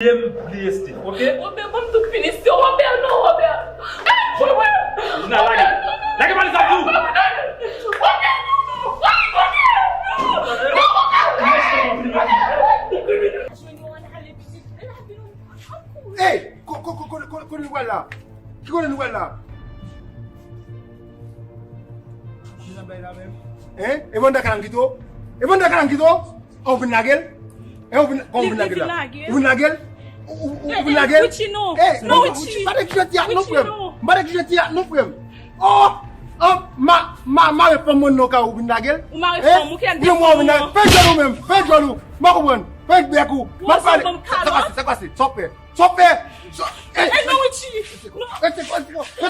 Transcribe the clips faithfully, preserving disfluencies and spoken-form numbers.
Li reste, ok? Robert, ban m tout finition, Robert, non, Robert. Ay, Robert! Jina, lage. Lage valiz la pou ou. Robert, non, non. Ay, Robert, non. Non, Robert. Jwenn nou, ann ale pitit. Hey, ko-, ko-, ko-, ko-, ko-, kote nou pral la? Ki kote nou pral la? Hein? E Wanda Kalangito? E Wanda Kalangito? Ou vin lage l? E ou vin, kòman ou vin lage l la? Ou vin lage l? Ou, ou, ou vin lage l? Richie, non. Eh, non, Richie. M pa t ekri jodi a non, frè m. M pa t ekri jodi a non, frè m. Oh, oh, ma, ma, mare fanm mwen nan kay ou vin lage l. Ou mare fanm, ou ki ap di ou vin lage. Fè djòl ou menm, fè djòl ou. M pa konprann. Fè bèk ou. M ap pale. Sa pase, sa pase. Sa w fè? Sa w fè? Sa, eh, eh, non, Richie. Non. Rete, rete, rete, rete. Eh,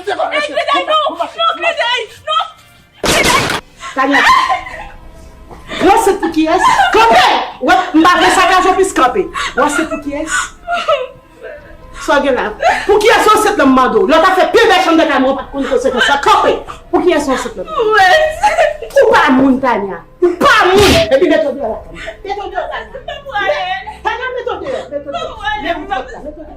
Gleday, non. Non, Gleday, non. Tanya, w ansent pou kiyès? Kanpe! Wè, m pa vle sakaje w plis, kanpe. W ansent pou kiyès? Sa w gen la? Pou kiyès w ansent la, m mande w? Lè w ta fè pi bèl chanm nan kay mwen, ou pa t konn konsèy konsa. Kanpe! Pou kiyès w ansent la? Ou pa moun, Tanya. Ou pa moun! Epi mete w deyò lakay mwen. Mete w deyò lakay mwen. Tanya, mete w deyò, mete w deyò. Mete w deyò.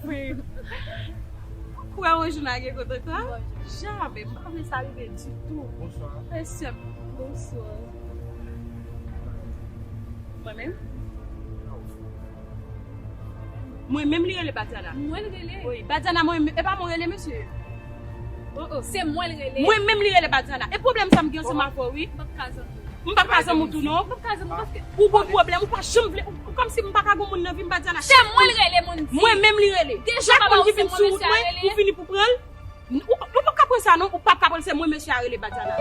Frè Anjou lage kote sa? Jamè, m pa vle sa rive ditou. Bonswa. Mesye, bonswa. Mwen menm? Mwen menm li rele Badiana. Mwen l rele? Wi, Badiana, mwen menm, e pa mwen rele mesye. Oh, oh, se mwen l rele. Mwen menm li rele Badiana. E pwoblèm sa m gen ansanm avè w, wi. M p ap ka zanmi w. M p ap ka zanmi w tou, non. M p ap ka zanmi w paske ou gon pwoblèm, ou pa janm vle, ou, ou kòmsi m pa ka gon moun nan vi m, Badiana. Se mwen l rele, moun di. Mwen menm li rele. Chak moun ki vin sou wout mwen, ou fini pou pran l. Ou, ou p ap ka pran sa non, ou p ap ka pran l, se mwen mesye a rele Badiana.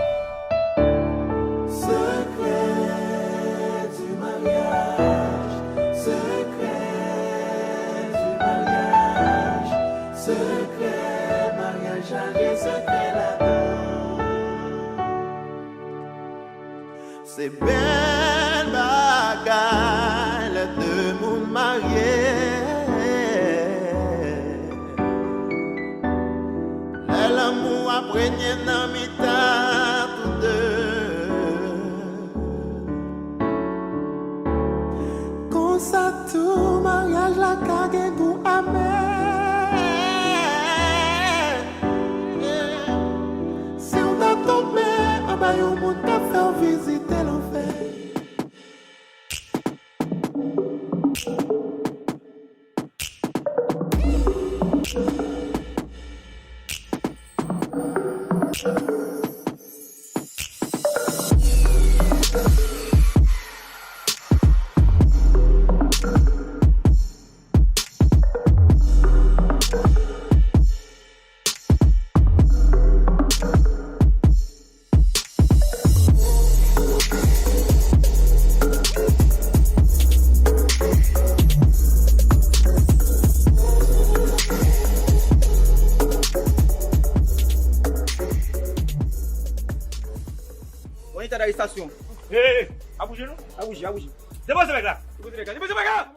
Secret du mariage, secret du mariage, secret maryaj la, gen sekrè ladan. Se bèl bagay lè de moun marye. Lè lanmou ap renye nan mitan tou de. Konsa tou maryaj la ka gen gou amè. Si w ta tonbe anba yon moun k ap fè w vizite lanfè. On état d'arrestation. Hey, hey, hey, pa bouje non. Pa bouje, pa bouje. Depoze bèg la. Depoze bèg la, depoze bèg la.